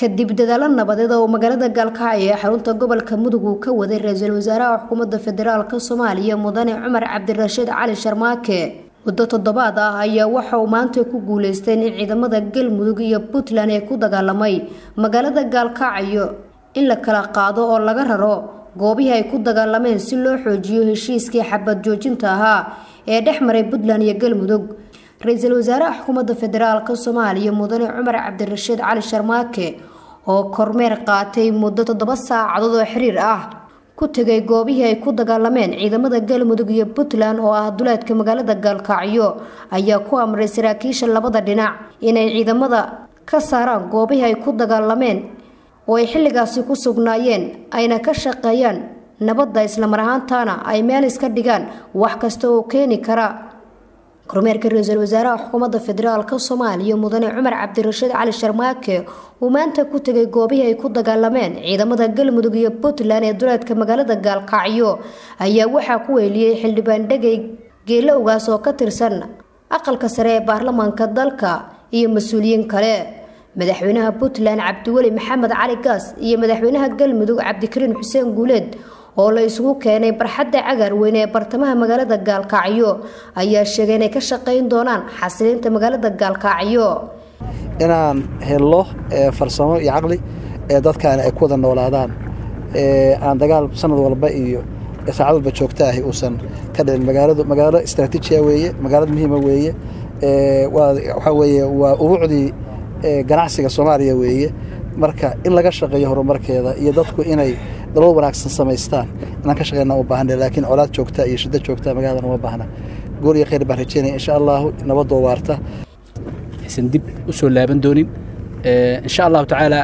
Kadib dadaalo nabadeed oo magaalada Gaalkacyo ee xarunta gobolka Mudug uu ka waday ra-iisul wasaaraha xukuumadda federaalka Soomaaliya Mudane Cumar Cabdirashiid Cali Sharmaake muddo toddobaad ah, ayaa waxa uu maanta ku guuleysteen in ciidamada Galmudug iyo Puntland ee ku dagaalamay magaalada Gaalkacyo in la kala qaado oo laga raro goobihii ay ku dagaalameen si loo xoojiyo heshiiskii xabad joojinta ahaa ee dhex maray Puntland iyo Galmudug. Ra-iisul wasaaraha xukuumadda federaalka Soomaaliya Mudane Cumar Cabdirashiid Cali Sharmaake oo kormeer qaatay muddo 7 saacadood oo xiriir ah ku tegay goobihii ay ku dagaalameen ciidamada Galmudug iyo Puntland oo ah duleedka magaalada Gaalkacyo ayaa ku amray saraakiisha labada dhinac inay ciidamada ka saaraan goobihii ay ku dagaalameen oo ay xilligaasi ku sugnaayeen, ayna ka shaqeeyaan nabadda, islamar ahaantaana ay meel iska dhigaan wax kasta oo keeni kara. Kormeerka ra-iisul wasaaraha xukuumadda federaalka Soomaaliya Mudane Cumar Cabdirashiid Cali Sharmaake uu maanta ku tegay goobihii ay ku dagaalameen ciidamada Galmudug iyo Puntland ee duleedka magaalada Gaalkacyo ayaa waxaa ku weeliyey xildhibaan Dhegey Geelo Ugaas oo ka tirsan aqalka sare ee baarlamaanka dalka iyo mas-uuliyiin kale. Madaxweynaha Puntland Cabdiweli Maxamed Cali Gaas iyo madaxweynaha Galmudug Cabdikariin Xuseen Guuleed oo la isugu keenay barxadda Cagaarweyne ee bartamaha magaalada Gaalkacyo ayaa sheegay inay ka shaqeyn doonaan xasilinta magaalada Gaalkacyo. Inaan helno farsamo iyo caqli ee dadkaani ay ku wada noolaadaan, aan dagaal sanad walba iyo saacad walba joogta ahi uusan ka dhicin. Magaaladu magaalo istraatiijiya weeye, magaalad muhiima weeye, waxaa weeye waa ubuucdii ganacsiga Soomaaliya weeye. Marka in laga shaqeeyo horumarkeeda iyo dadku inay nolol wanaagsan samaystaan inaan ka shaqeyna u baahana, laakiin colaad joogta iyo shiddo joogta magaaladan uma baahna. Guur iyo khayr baan rajeynaya, insha Allahu, nabadoo waarta. Aysan dib u soo laaban doonin, insha Allahu tacaala,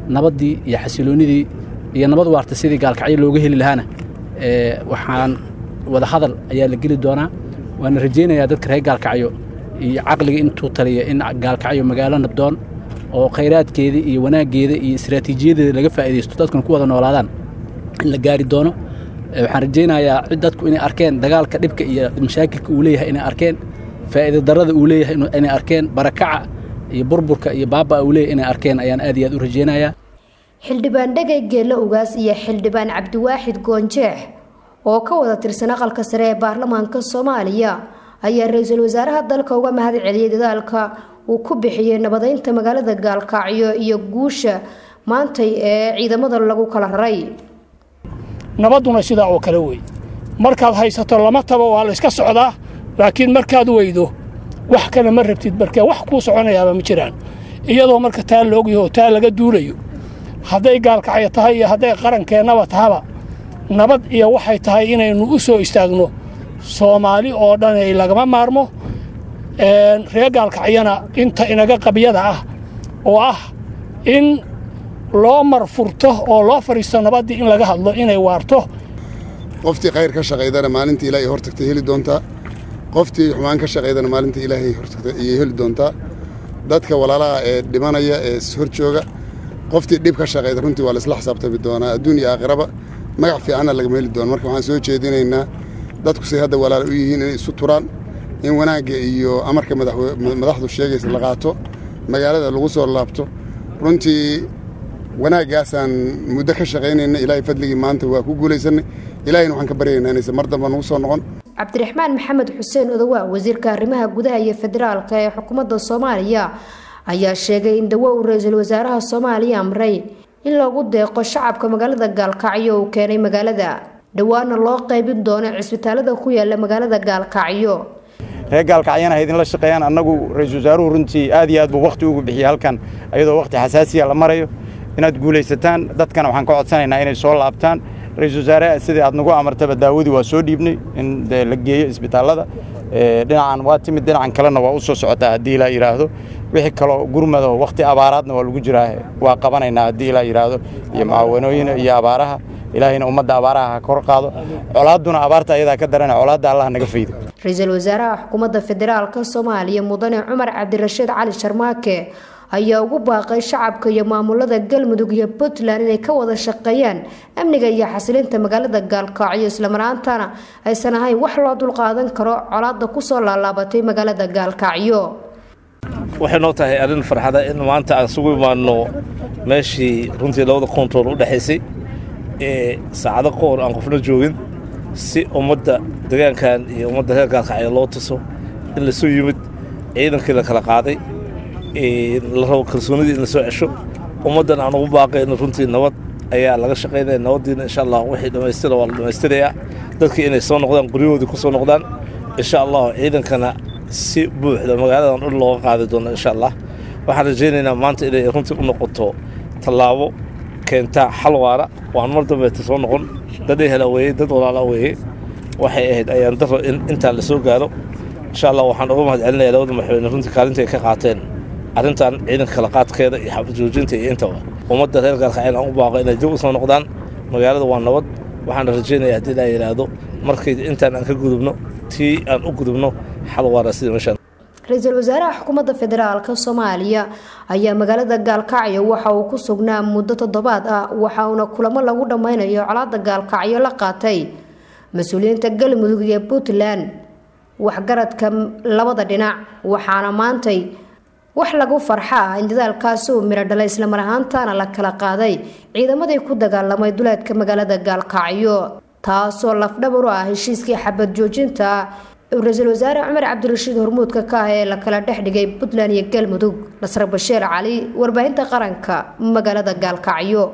nabaddii iyo xasiloonidii iyo nabad waarta sidii Gaalkacyo looga heli lahaana waxaan wada hadal ayaa la geli doonaa. Waana rajaynayaa dadka reer Gaalkacyo iyo caqliga intuu taliya in Gaalkacyo magaalo nabdoon oo khayraadkeeda iyo wanaaggeeda iyo istaraatiijiyadeeda laga faa'iidaysto, dadkuna ku wada noolaadaan in la gaari doono. Waxaan rajaynayaa cid dadku inay arkeen dagaalka dhibka iyo mashaakilka uu leeyahay, inay arkeen faa'iida darrada uu leeyahay, inay arkeen barakaca iyo burburka iyo baaba uu leeyahay inay arkeen ayaan aad iyo aad u rajaynayaa. Xildhibaan Dhegey Geelle Ugaas iyo xildhibaan Cabdiwaaxid Goonjeex oo ka wada tirsan aqalka sare ee baarlamaanka Soomaaliya ayaa ra-iisul wasaaraha dalka uga mahad celiyey dadaalka uu ku bixiyey nabadeynta magaalada Gaalkacyo iyo guusha maantay ee ciidamada lagu kala raray. Nabadduna sidaa oo kale wey, markaad haysato lama tabo, waa la iska socdaa, laakiin markaad weydo wax kale ma rabtid, markee wax kuu soconayaaba ma jiraan. Iyadoo marka taa la ogyaho, taa laga duulayo, hadday Gaalkacyo tahay iyo hadday qarankeenaba tahaba, nabad iyo waxay tahay inaynu u soo istaagno. Soomaali oo dhan ay lagama maarmo. Reer Gaalkacyana inta inaga qabyada ah oo ah in loo marfurto oo loo fadhiisto nabaddii in laga hadlo inay waarto. Qoftii khayr ka shaqaydana maalintii Ilaahay hortagtay heli doontaa, qoftii xumaan ka shaqaydana maalintii Ilaahay hortagtay ayay heli doontaa. Dadka walaalaha ee dhimanaya ee hor jooga, qoftii dhib ka shaqayda runtii waa la isla xisaabtami doonaa adduun iyo aakhiraba, magac fiicanna lagama heli doono. Marka waxaan soo jeedinaynaa dadku say hadda walaala u yihiin inay isu turaan, in wanaagga iyo amarka madaxdu sheegaysa la qaato, magaalada lagu soo laabto. Runtii wanaaggaasaan muddo ka shaqaynayna, Ilaahay fadligii maanta waa ku guulaysannay. Ilaahayna waxaan ka baryaynaa inaysan mar damba nagu soo noqon. Cabdiraxmaan Maxamed Xuseen Odowa, wasiirka arrimaha gudaha iyo federaalka ee xukuumadda Soomaaliya, ayaa sheegay in dawo uu ra-iisul wasaaraha Soomaaliya amray in loogu deeqo shacabka magaalada Gaalkacyo uu keenay magaalada, dhowaana loo qaybin doono cisbitaalada ku yaala magaalada Gaalkacyo. Reer Gaalkacyana ha idinla shaqeeyaan. Annagu ra-iisul wasaaruhu runtii aad iyo aad buu wakhti ugu bixiyey halkan, iyadoo wakhti xasaasiya la marayo, inaad guulaysataan. Dadkana waxaan ka codsanaynaa inay soo laabtaan. Ra-iisul wasaare, sidii aad nagu amartaba daawadii waa soo dhiibnay in la geeyo isbitaallada. Dhinacan waa timid, dhinacan kalena waa u soo socotaa haddii Ilaa yidhaahdo. Wixii kaloo gurmado wakhti abaaraadna waa lagu jiraa, waa qabanaynaa haddii Ilaa yidhaahdo, iyo mucaawanooyin iyo abaaraha. Ilaahayna ummadda abaaraha ha kor qaado, colaadduna abaarta ayadaa ka daran, colaadda Allah naga faydo. Ra-iisul wasaaraha xukuumadda federaalka Soomaaliya Mudane Cumar Cabdirashiid Cali Sharmaake ayaa ugu baaqay shacabka iyo maamulada Galmudug iyo Puntland inay ka wada shaqeeyaan amniga iyo xasilinta magaalada Gaalkacyo, islamaraantana aysan ahayn wax loo dulqaadan karo colaada kusoo laalaabatay magaalada Gaalkacyo. Waxay noo tahay arrin farxada in maanta aan isugu imaanno meeshii runtii labada kontarool u dhexaysay ee saacado ka hor aan qofna joogin, si ummadda degaankan iyo ummadda reer Gaalkacyo loo tuso in lasoo yimid ciidankii la kala qaaday, la rabo kalsoonidii in la soo cesho. Ummaddan aan ugu baaqayno runtii nabad ayaa laga shaqaynaya, nabaddiina insha Allah wixii dhammaystira waa la dhammaystirayaa, dadkii inay soo noqdaan guryahoodii ku soo noqdaan insha Allah, ciidankana si buuxda magaaladan dhan looga qaadi doono insha Allah. Waxaan rajaynaynaa maanta inay runtii u noqoto tallaabo keenta xal waara, waan mar dambeeta soo noqon. Dad ehela weeye, dad walaala weeye. Waxay ahayd ayaan daro in intaan la soo gaaro insha Allah. Waxaan uga mahad celinaya labada madaxweyne runtii kaalinta ay ka qaateen arrintan ciidanka kala qaadkeeda iyo xabad joojinta iyo intaba. Ummadda reer Gaalkaceel aan u baaqo inay dib u soo noqdaan, magaalada waa nabad. Waxaana rajaynaya haddii laa yidhaahdo markay intaan aan ka gudubno tii aan u gudubno xal waara sida meeshaan. Ra-iisul wasaaraha xukuumadda federaalka Soomaaliya ayaa magaalada Gaalkacyo waxa uu ku sugnaa muddo toddobaad ah, waxa uuna kulamo lagu dhammaynayo colaada Gaalkacyo la qaatay mas-uuliyiinta Galmudug iyo Puntland, waxgaradka labada dhinac. Waxaana maantay wax lagu farxa ah in dadaalkaasi uu miro dhalay, islamar ahaantaana la kala qaaday ciidamadii ku dagaalamay duleedka magaalada Gaalkacyo, taasoo lafdhabar u ah heshiiskii xabad joojinta ra-iisul wasaare Cumar Cabdirashiid hormuudka ka ah ee la kala dhex dhigay Puntland iyo Galmudug. Nasre Bashiir Cali, warbaahinta qaranka, magaalada Gaalkacyo.